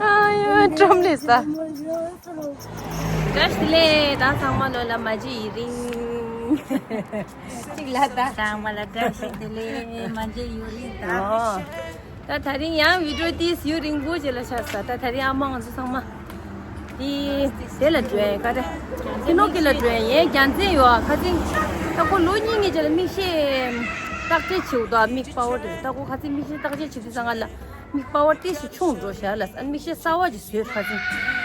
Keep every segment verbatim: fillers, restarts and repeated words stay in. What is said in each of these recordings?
ཨ་ཡོ་ཁྲོམ་ལས་ས། བཀྲ་ཤིས་བདེ་ལེགས། ད་ཚང་མ་ལོ་ལ་མ་བརྗེད་ཡུན་རིང་། གཅིག་ལ་ད་ཚང་མ་ལ་བཀྲ་ཤིས་བདེ་ལེགས། མ་བརྗེད་ཡུན་རིང་ད། ཨོ། ད་ད་རིང་ཡང་བི་ཌིའོ་ཏིས་ཡུན་རིང་པོ་རྗེས་ལ་ཆགས་ས། ད་ད་རིང་ཨ་མ་ང་ཚོ་ཚང་མ་དེ་དེ་ལ་འགྲོ་ཡ་ག་རེ། ཀི་ནོ་ཀི་ལ་འགྲོ་ཡ་ཡའི་རྒྱལ་མཚན་ཡོད་ཨ། ཁ་སང་ད་ཁོ་ལོ་གཉིས་ངེད་ཅག་ལ་མིག་ཤེལ་བརྟག་དཔྱད་བྱེད་འོ་ད་མིག་པ་ཝར་དེ། ད་ཁོ་ཁ་སང་མིག་ཤེལ་བརྟག་དཔྱད་བྱེད་དུས་ཙང་ང་ལ་མིག་པ་ཝར་ཏིས་ཆུང་འགྲོ་ཤག་ལ། ཨ་མིག་ཤེལ་གསར་བ་ཅིག་བཟོས། ཁ་སང་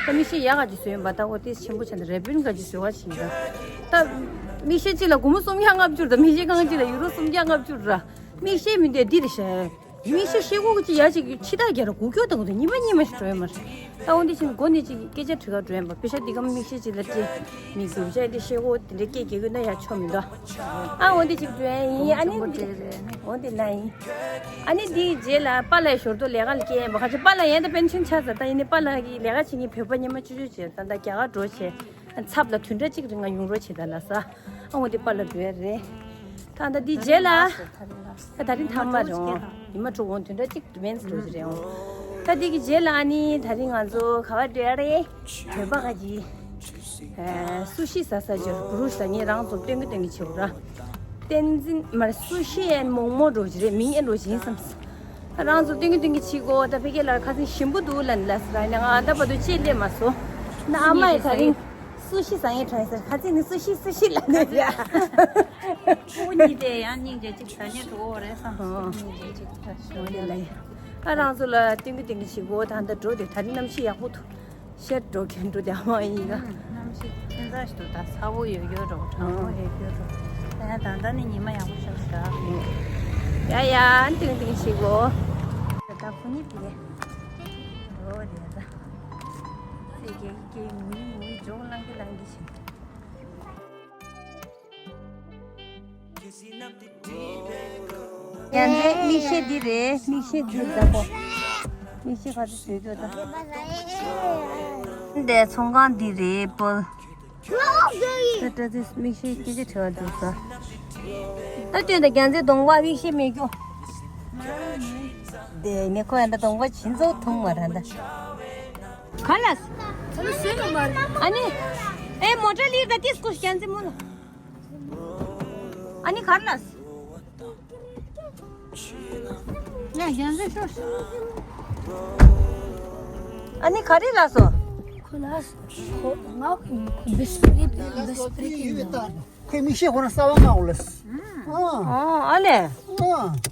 ད་མིག་ཤེལ་ཡག་ག་ཅིག་བཟོས་ཡིན་པ། ད་ཁོ་ཏིས་ཆེན་པོ་ཆགས་འདི་རེ་བིན་ག་ཅིག་བཟོས་བ་ཞིག་ཡིན་ད། ད་མིག་ཤེལ་གཅིག་ལ་སྒོར་མོ་སུམ་བརྒྱ་ལྔ་བཅུ་རེད། ད་མིག་ཤེལ་གང་གཅིག་ལ་ཡུ་རོ་སུམ་བརྒྱ་ལྔ་བཅུ་རེད། མིག་ཤེལ་མི་འདུག་འདི་རེད་ཤག་མིག་ཤེལ་ཤེལ་སྒོ་གཅིག་ཡ་གཅིག་ཕྱི་ཐག་རྒྱག་ར་སྒུག་སྐྱོ་དང་གོ་དང་ཉི་མ་ཉི་མ་ཞིག་འགྲོ་ཡོད་མ་རེད། ད་འོ་འདི་བཞིན་སྒོ་ནས་ཅིག་སྐད་ཆ་དྲི་ག་འགྲོ་ཡོད་པ། པེ་ཤ་འདི་གམ་མིག་ཤེལ་ཅིག་ལ་སྤྲད་མི་དགོས་བྱ་འདི་ཤེལ་སྒོ་དེ་འདྲའི་སྐད་རྒྱག་གི་ན་ཡ་ཆོ་མི་འདུག་ཨ་འོ་འདི་ཅིག་འགྲོ་ཡ་ཡིན། ཨ་ནི་འདི་འོ་འདི་ལ་ཡིན། ཨ་ནི་འདིའི་རྗེས་ལ་པཱ་ལགས་ཞོར་དུ་ལས་ཀ་ལ་སྐྱེལ་ཡིན་པ། ཁ་ཆེ་པཱ་ལགས་ཡན་ད་པེན་ཤན་ཆགས་ཚར། ད་ཡིན་ནི་པཱ་ལགས་ཀྱི་ལས་ཀ་བྱེད་མཁན་བོད་པ་ཉི་མ་བཅུ་བཅུ་བྱས། ད་ད་རྒྱ་གར་འགྲོ་བྱས། ཚབ་ལ་བདུན་ཕྲག་གཅིག་རིང་ང་ཡོང་རོགས་བྱེད་ད་ལ་ས། ཨ་འོ་འདི་པཱ་ལགས་འགྲོ་ཡ་རེད། ད་ད་འདི་རྗེས་ལ། ད་ད་རིང་ཐ་མ་རེད་འོང་། ཉི་མ་དྲུག་འོང་། བདུན་ཕྲག་གཅིག་མིན་འགྲོ་གི་རེད་འོང་། ད་འདི་གི་རྗེས་ལ་ཨ་ནི་ད་རིང་ང་ཚོ་ག་བ་འགྲོ་ཡ་རེད། བོད་པ་ག་གི་སུ་ཤི་ཟ་ས་ཅིག་བུ་རུ་ཟ་ངས་རང་ཚོ་སྟོན་གི་སྟོན་གི་བྱེད་འོ་ར། བསྟན་འཛིན་མར་སུ་ཤི་ཨེན་མོག་མོག་འགྲོ་གི་རེད། མིང་ཨེ་འགྲོ་གི་ཡིན་བསམ། རང་ཚོ་སྟོན་གི་སྟོན་གི་བྱེད་གོ། ད་ཕ་གི་ལ་ཁ་སང་ཞིམ་པོ་འདུག་ལབ་ལ་ཟེར་ནས་ང་ད་བར་དུ་ཅི་སླེབས་མ་སོང་། ན་ཨ་མ་ཡི་ད་རིང་སུ་ཤི་ཟ་ངས་དྲན་ཟེར། ཁ་སང་ནི་སུ་ཤི་སུ་ཤི་ལབ་ནས་ཡ། ཁོ་གཉིས་དེ་ཡང་སྙིང་རྗེ་གཅིག་ཟ་ངས་འགྲོ་གོ་རེད་བསམ། ཨོ། སྙིང་རྗེ་གཅིག་ད་ཞོ་འོ་ལེ་ལེ། ཨ་རང་ཚོ་ལ་སྟོན་གི་སྟོན་གི་བྱེད་གོ། ད་ད་འགྲོ་དེ་ད་རིང་གནམ་གཤིས་ཡག་པོ་འདུག་ཤར་འགྲོ་གན་འགྲོ་དེ་ཨ་མ་ཡིན་ན། གནམ་གཤིས་ཁྱད་མཚར་ཞིག་འདུག་ད་ཚ་བོ་ཡོད་ཡོད་འགྲོ་གྲང་མོ་ཡོད་ཡོད་འགྲོ། ད་ཡང་ད་ལྟ་ནི་ཉི་མ་ཡག་པོ་ཞིག་འདུག་ཡ་ཡ་ཏིང་ཏིང་ཞིག་གོ། ད་ཁོ་གཉིས་དེ་འགྲོ་དེ་ད་ཚེ་གེ་གེ་ངུ་ཡི་ངུ་ཡི་ཇོག་ལང་གི་ལང་གི་ཞིག་ཡང་འདི་མིག་ཤེལ་འདི་རེད། མིག་ཤེལ་འདི་འདྲ་པོ། མིག་ཤེལ་ག་ཚོད་བཟོས་འདུག་ད། འདི་ཚོང་ཁང་འདི་རེད་པོ། ད་ད་འདི་མིག་ཤེལ་སྐད་ཆ་དྲི་བ་འདུག་ས། ད་སྟོན་ད་རྒྱལ་མཚན་གདོང་པ་མིག་ཤེལ་མེད་རྒྱུ། དེ་ནས་ཁོ་ཡང་ད་གདོང་པ་ཕྱིན་ཚོ་མཐོང་མ་ར་ད། ག་ལ། ཨ་ནི། ཨེ་མོ་ཊ་ལིར་ད་ཏིས་ཀུ་རྒྱལ་མཚན་མོ་ལ། ཨ་ནི་གར་ལ། ཡ་ཡང་ཟེར་ཤོག་ཨ་ནི་ག་རེ་ལ་སོ། ཁོ་ལ་ཁོ་ང་ཁོ་ཁོ་བེ་སྤྲེ་གི་བེ་སྤྲེ་གི་ཁོས་མིག་ཤེལ་ཁོ་རང་གསར་པ་མངགས་ལ། ཨ་ཨ་ལེ། ཨ་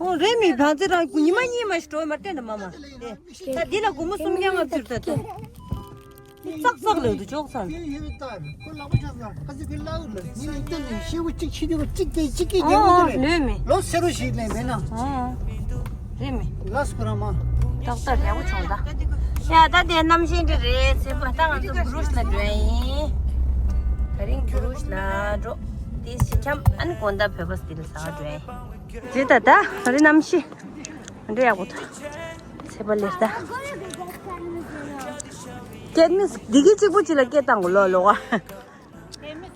ཨོ་རེད་མི་བང་རྩེ་རང་ཉི་མ་གཉིས་མ་ཞིག་འགྲོ་མ་སྤྲད་ན་མ་མ། ད་འདི་ལ་སྒོར་མོ་སུམ་བརྒྱ་ལྔ་བཅུ་ད་ད། ཙག་ཙག་ལེགས་འདུག་ཅོག་ཙམ། ཡོད་ཡོད་ལྟར་ཁོ་ལག་པ་ཆག་ས་ཁ་ཚིག་གི་ལག་ལ་ངས་ཡིན་ཏན་ནས་ཤེས་བུ་གཅིག་ཕྱི་དུས་གཅིག་དེ་གཅིག་གིས་རྒྱལ་བུ་དེ་རེད། ལོ་སེ་རུ་ཞིག་ལས་མེད་ན། རེད་མི། ལགས་སོ་ར་མ། ཏག་ཏག་ཡག་པོ་བྱུང་ད། ཡ་ད་དེ་གནམ་གཤིས་འདི་རེད་ཟེར་བ་ད་ང་ཚོ་བུ་རུ་ཤི་ལ་འགྲོ་ཡིན། ད་རིང་བུ་རུ་ཤི་ལ་འགྲོ། དེ་ཞིག་འཁྱམ་ཨ་ནི་དགོང་དག་བོད་པ་སི་ལ་ཟ་ག་འགྲོ་ཡིན། དེ་ད་ད་ད་རིང་གནམ་གཤིས། འདྲ་ཡག་པོ་འདུག་ཚེ་པ་ལེར་ད། སྐད་མི་འདི་གི་གཅིག་པུ་གཅིག་ལ་སྐད་བཏང་གོ་ལོ་ལོ་ག་སྐད།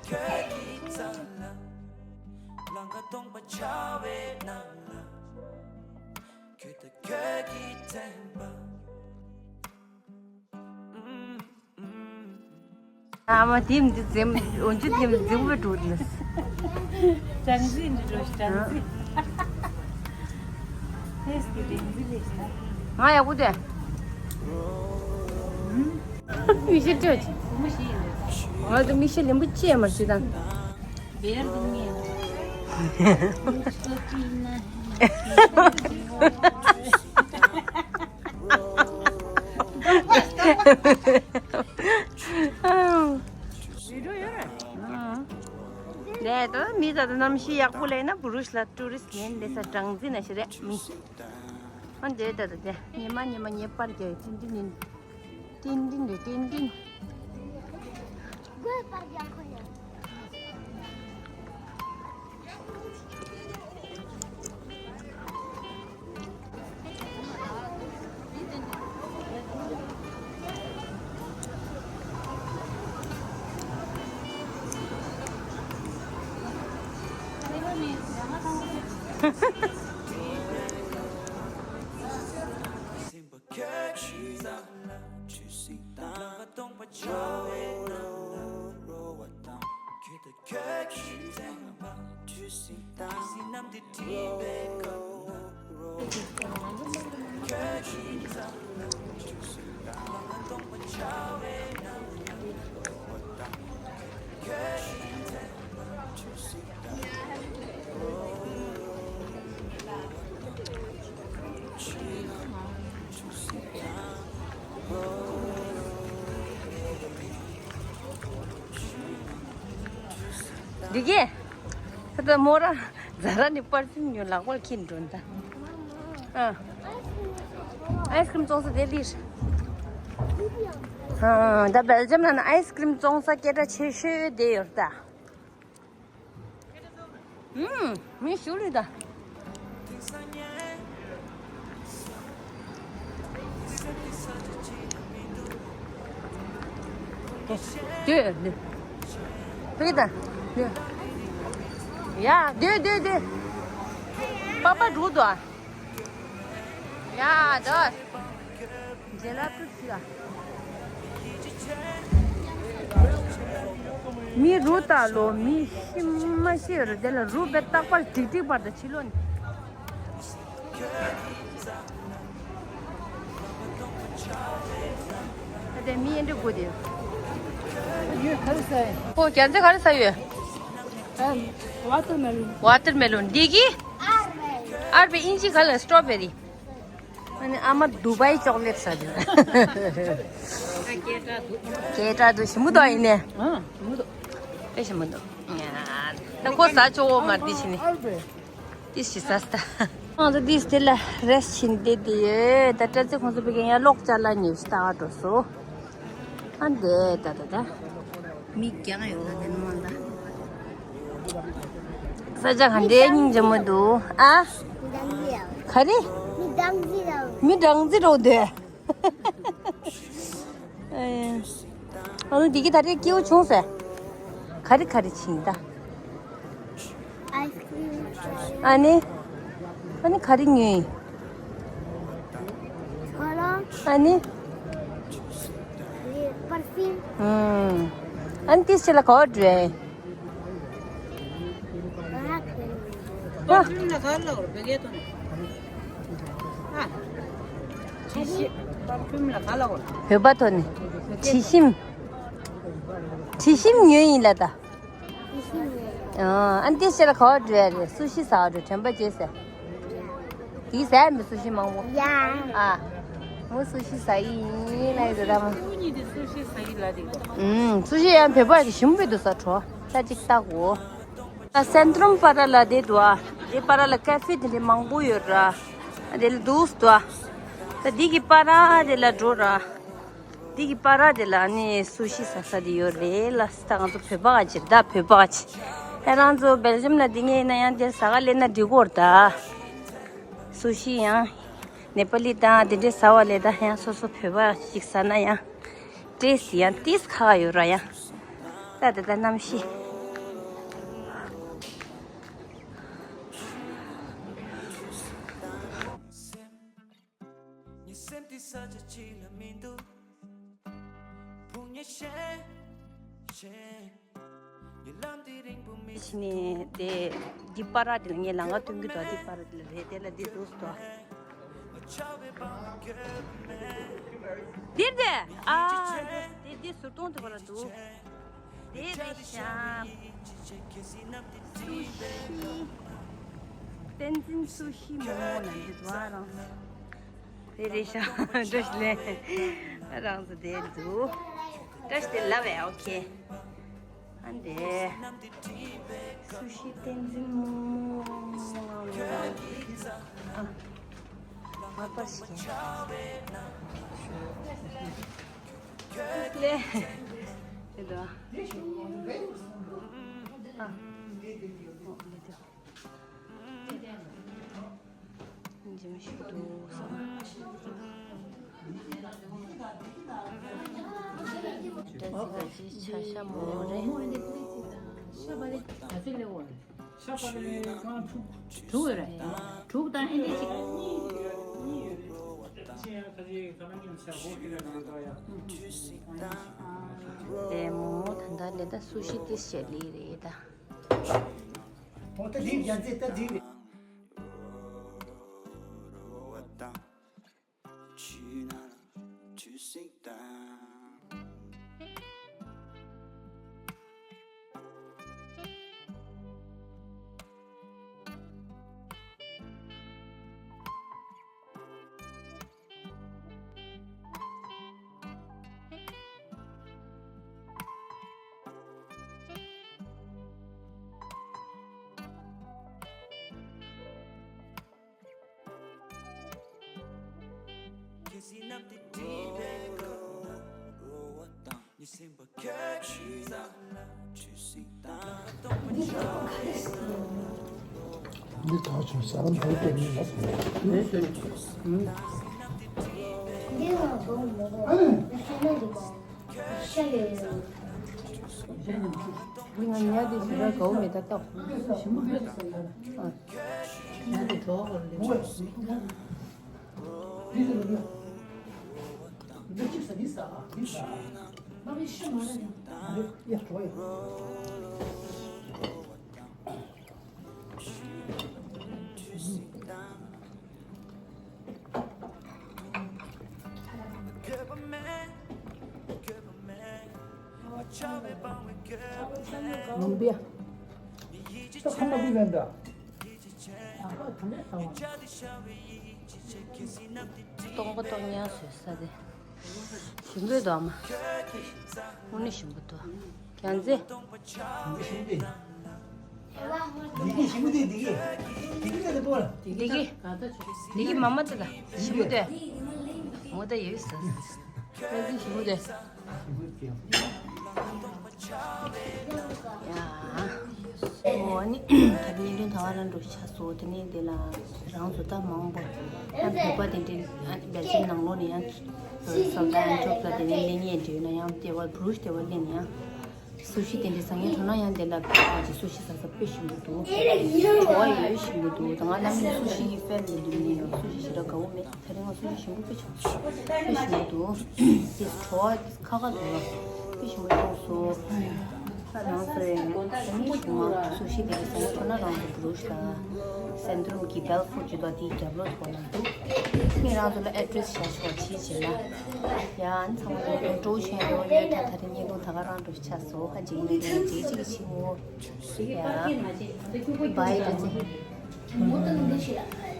ཁྱེད་ཀྱི་རྩ་ལ་ལང་ཀ་སྟོང་པ་ཆ་བའི་ནང་ལ། ཁྱོད་དང་ཁྱོད་ཀྱི་དྲན་པ། ཨ་མ་དེ་མི་འཛིན་འཛིན་འོན་ཅི་དེ་མི་འཛིན་པའི་འགྲོ་དེ། ཅང་འཛིན་འགྲོ་ཅང་འཛིན། ཧེས་ཀྱི་དེ་འཛིན་ལས་ཤ། ང་ཡག་པོ་དེ། མི་ཤེས་ཅོ་ཅི། ང་ཚོ་མི་ཤེས་ལེན་པོ་ཅི་ཡང་མ་ཤེས་དང་། བེར་དུ་ངེས། ལས་དོ་མི་ད་དུ་གནམ་གཤིས་ཡག་པོ་ལས་ན་བུ་རུ་ཤི་ལ་ཊུ་རི་སི་ཊི་ལེན་ལས་ས་གྲངས་འཛིན་ན་ཤི་རེད་མི། ཨ་འདྲེ་ད་དུ་དེ་ཉི་མ་ཉི་མ་ཉེ་པར་རྒྱལ་ཏིན་ཏིན་ཡིན། ཏིན་ཏིན་རེད་ཏིན་ཏིན། འདི་གས། ད་ལྟ་མོ་ར་ཛ་ར་ནས་པར་ཕིའུམ་ཉོ་ལག་པར་འཁྱེར་འགྲོ་ད། ཨ། ཨའི་སི་ཀྲིམ་བཙོང་ས་དེ་ལིར། ཨ། ད་སྦེལ་ཇམ་ནང་ན་ཨའི་སི་ཀྲིམ་བཙོང་ས་སྐད་གྲགས་ཆེ་ཤོས་དེ་ཡོད་ད། ཨུམ། མི་ཞུ་ལི་ད། དེ་དེ། ཕི་ད། དེ། ཡ་དེ་དེ་དེ། པ་པ་འགྲོ་དོ། ཡ་ད། ཇེ་ལ་ཏུ་ཚི་ལ། མི་རུ་ད་ལོ་མི་ཤི་མ་ཤི་རུ་དེ་ལ་རུ་བེ་རྟག་པར་ཏིག་ཏིག་བར་དུ་ཕྱི་ལོ་ནི། ད་དེ་མི་ཨེ་འདྲ་དགོས་དེ། ཡོད་ག་རེ་ཟ་ཡོད། ཁོ་རྒྱ་མཚོ་ག་རེ་ཟ་ཡོད། ཝ་ཏར་མེ་ལོན། ཝ་ཏར་མེ་ལོན་འདི་གི། ཨར་བེ་ཨིན་ཇི་ག་ལ་སི་ཊོ་བེ་རི། ཨ་ནི་ཨ་མ་དུ་བའི་ཅོག་ལེ་ཊི་ཟ་དུས། སྐད་གྲགས་འདུག་སྐད་གྲགས་འདུག་ཞིམ་པོ་འདུག་ཨ་ཡིན་ནས། ཨ་ཞིམ་པོ་འདུག་དཔེ་ཞིམ་པོ་འདུག་ད་ཁོ་ཟ་ཆོག་འོ་མ་འདི་ཕྱི་ནས། ཏིས་ཞིག་ཟ་སྟ། ང་ཚོ་ཏིས་དེ་ལ་རེས་ཕྱིན་བསྡད་དེ་ཡོད། ད་སྤྲ་ཚེ་ཁོང་ཚོ་བི་ག་ཡང་གློག་ཅ་ལག་ཉོས་ཤི་ལྟ་བ་འགྲོ་སོ། ཨ་འདས་ད་ད་ད། མི་རྒྱང་ཡོད་ན་དེ་ནི་མ་ད། ས་ཆ་ག་འདྲའི་སྙིང་རྗེ་མོ་འདུག་ཨ། ག་རེ། མི་སྦྲང་རྩི་རོ་འདོད། ཨ་ནི་འདི་གི་ད་རེས་སྐྱེའུ་ཆུང་ཟེར། ག་རེ་ག་རེ་ཕྱིན་ད། ཨ་ནི། ཨ་ནི་ག་རེ་ཉོས། ཨ་ནི། ཨ་ནི་ཏིས་ཆེ་ལ་ག་བ་འགྲོ། བོད་པ་ཐོག་ནས་དྲི་ཞིམ། དྲི་ཞིམ་ཉོས་ཡིན་ལ་ད། ཨ་ནི་ཏིས་ཆེ་ལ་ག་བ་འགྲོ་ཡ་རེད། སུ་ཤི་ཟ་བ་འགྲོ་དྲན་པ་བརྗེད་ཟེར། དེའི་ཟས་མི་སུ་ཤི་མང་པོ། ཡ། ཨ། མོ་སུ་ཤི་ཟ་ཡི་ཡིན་ལ་ཡི་ཟེར་ད་མོ། ཁྱོད་གཉིས་དེ་སུ་ཤི་ཟ་ཡི་ལ་རེད། ཨུམ། སུ་ཤི་ཡང་བོད་པ་གི་ཞིམ་པོ་འདུག་ས་འཕྲོ། ད་ཅིག་ལྟ་གོ། ད་སེན་ཏྲུམ་པ་ར་ལ་དེ་འདུག་ཨ། དེ་པ་ར་ལ་ཀ་ཧྥེ་དེ་འདྲ་མང་པོ་ཡོད་ར། དེ་ལ་འདུག་སུ་འདུག་ཨ། ད་འདི་གི་པ་ར་དེ་ལ་འགྲོ་ར། འདི་གི་པ་ར་དེ་ལ་ནི་སུ་ཤི་ཟ་ས་དེ་ཡོད་རེད་ལ། ད་ང་ཚོ་བོད་པ་ག་ཅིག་ད་བོད་པ་ག་ཅིག་ད་རང་ཚོ་སྦེལ་ཇམ་ལ་འདི་ངས་ན་ཡང་དེར་ཟ་ག་ལེན་ན་འགྲིག་གོ་ར་ད། སུ་ཤི་ཡང་ནེ་པ་ལི་དང་དེ་འདྲས་ཟ་བ་ལས་ད་ཡང་སོ་སོ་བོད་པ་ཞིག་ཟ་ན་ཡང་ཏེས་ཡང་ཏེས་ཁ་ཡོད་ར་ཡང་། ད་དེ་ད་གནམ་གཤིས། ཕྱི་ནས་དེ་འདི་པ་ར་དེ་ལ་ངས་ལང་ཀ་སྟོན་གི་འདུག་འདི་པ་ར་དེ་ལ་རེད། དེ་ལ་འདི་འདུག་སྟོ། འདིར་དེ་ཨ་དེ་འདི་ཟུར་གདོང་དེ་བ་ལ་འདུག་དེ་རེད་ཤག་སུ་ཤི། བསྟན་འཛིན་སུ་ཤི་མོག་མོག་ལ་འདི་འདུག་ཨ་རང་། དེ་རེད་ཤག་བཀྲ་ཤིས་ལེ། རང་ཚོ་དེ་འདུག་བཀྲ་ཤིས་དེ་ལབ་ཨེ་ཨོ་ཁེ། ཨ་འདྲེ། སུ་ཤི་བསྟན་འཛིན་མོག་མོག་ལ། ཨ། མ་པ་ཤི་ལེ། དེ་འདུག་ཨ། འཇིམ་ཞིག་འདུག་ས། ཆ་ཤ་མོ་རེད། དྲུག་ཡོད་རེད། དྲུག་དང་ཨེ་འདྲ་ཅིག་ལྟད་མོ་ད་ལྟ་ལས་ད་སུ་ཤི་ཏིས་བྱས་ལི་རེད་ད། འོ་ད་འགྲིག་རྒྱ་མཚན་ད་འགྲིག་རེད། འདི་ཐག་ཆོད་ས་རམ་ཧོལ་དེ་མི་ལ། འདི་ང་དགོངས་མོ་གོ། ཨ་ནི། ཤ་ཡོད་ཡོད། ཤ་ཡོད་ཡོད། འདི་ང་ཉལ་དེ་ཞིག་ར་གའུ་མེད་ད་ཏོག་ཞིམ་པོ་མེད་ད། ཨ། ཉལ་དེ་གྲོགས་གོ་ལེ། འདི་ཟེར་ལ་འདི། འདི་ཅིག་ཟ་འདི་ཟ་འདི་ཟ། མ་གི་ཤ་མ་ར་ཡང་། ཡ་གྲོགས་ཡ། ཡིན་པས། ད་ཁ་མ་བུ་ལན་ད། སྟོང་པ་སྟོང་ཉག་བཟོས་ས་དེ། ཞིམ་པོ་འདུག་ཨ་མ། དངོས་གནས་ཞིམ་པོ་འདུག་རྒྱལ་མཚན། འདི་གི་ཞིམ་པོ་འདུག་འདི་གི། འདི་གི་ལ་དེ་པོ་ལ། འདི་གི། འདི་གི་མ་མ་ཙི་ལ་ཞིམ་པོ་འདུག་མོ་ད་ཡོད་ས། རྒྱལ་མཚན་ཞིམ་པོ་འདུག་ཡ། ཨོ་ཨ་ནི་ད་བརྙན་ཐུང་ད་བར་རང་འགྲོ་ཆགས་སོང་། དེ་ནས་དེ་ལ་རང་ཚོ་ད་མང་པོ་ད་བོད་པ་དེ་འདྲའི་ཨ་སྦེལ་ཇམ་ནང་ལོགས་ནས་ཡང་སོ་ད་ཨན་ཊོག་ལ་དེ་ནས་སླེབས་མཁན་འདྲ་ཡོད་ན་ཡང་ལྟེ་བ་བྷུ་རུག་སི་ལྟེ་བ་སླེབས་ནས་ཡང་སུ་ཤི་དེ་འདྲའི་ཟ་མཁན་འགྲོ་ན་ཡང་དེ་ལ་ཕ་གི་སུ་ཤི་ཟ་ས་དཔེ་ཞིམ་པོ་འདུག་བྲོ་བ་ཡོད་ཞིམ་པོ་འདུག་ད་ང་བླ་མའི་སུ་ཤི་གི་ཕེན་ལས་འདུག་ནི་ཡང་སུ་ཤི་ཞེ་དྲག་དགའ་བོ་མེད། ད་རིང་ང་སུ་ཤི་ཞིམ་པོ་དཔེ་ཆགས་དཔེ་ཞིམ་པོ་འདུག་དེ་བྲོ་བ་ཁ་ཁ་འདུག་དཔེ་ཞིམ་པོ་གཏོང་སོང་། ད་རང་ཚོ་ཡང་ད་ནི་བྱུང་བ་སུ་ཤི་དེ་གི་ཟ་མ་ཐོབ་ན་རང་ཚོ་བུ་རུག་ཤི་དང་སེན་ཏྲུམ་གི་བེལ་ཧྥོར་ཇི་དང་དེའི་རྒྱབ་ལོགས་ཐོག་ན་འདུག་ངས་རང་ཚོ་ལ་ཨེ་ཌི་རེ་སི་བཞག་ཆོག་ཅིའི་ཕྱིར་ན། ཡ་ཨ་ནི་ཚང་མ་ལ་ཡང་སྤྲོ་བོ་ཆེན་པོ་ཡོད། ད་ད་རིང་བརྙན་ཐུང་ད་ག་རང་འགྲོ་ཆགས་སོང་། ཧ་ཅིག་ནི་རེད་ཅིག་ཅིག་ཆེ་བོ། ཡ་བའི་ད་ཚེ།